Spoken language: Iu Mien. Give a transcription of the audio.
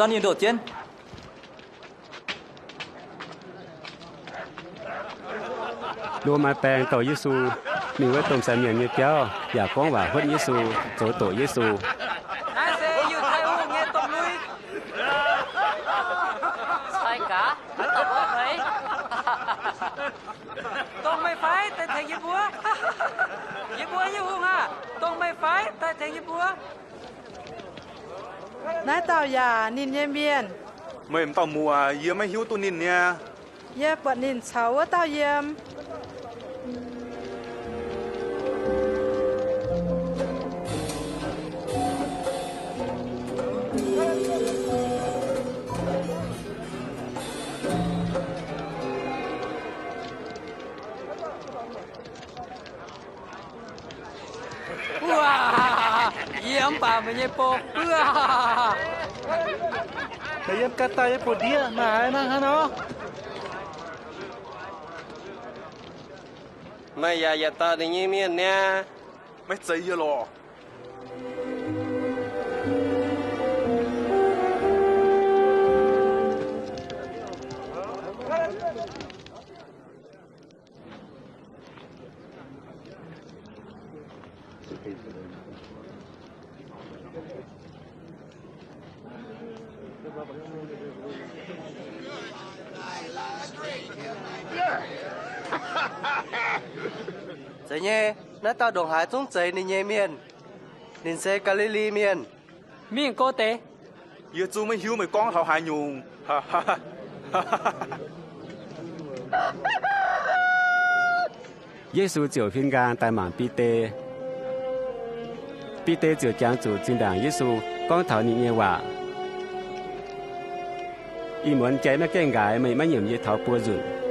Nor ninh ndoqc jienv. Lomaa baeng douh Yesu. Ninh wuov domh sai mienh nyei biauv yaac gorngv waac huotv Yesu, zoux doqc Yesu. Naaiv se Yiutai Hungh nyei domh lui. Cai gaax, dongh meih fai daaih tengx yie mbuo? Yie mbuo nyei hungh aah, dongh meih fai daaih tengx yie mbuo? Naaiv dauh yaac ninh nyei mienh. Meih m'dauh muoz, yie maiv hiuv duqv ninh niaa. Yie buatc ninh caux wuov dauh yiem. Yie mv baac meih nyei bou. Meih yiem ganh daaih yie bun ndiev maaih haaix nangh hnangv nor? Meih yaac yietc dauh ninh nyei mienh niaa. Maiv zeiz yie lorqc. Zeiz nyei, naaiv dauh ndongc haaix zungv zeiz ninh nyei mienh. Ninh se Gaa^li^li Mienh. Mingh go deix. Yie zungv maiv hiuv meih gorngv taux haaix nyungc. Yesu ziouc huin nqaang daaih mangc Bide. Bide ziouc jangx zuqc zinh ndaangc Yesu gorngv taux ninh nyei waac. Ih muonz jai maiv gaengh nqaaix, meih maiv nyiemc yie taux buo nzunc.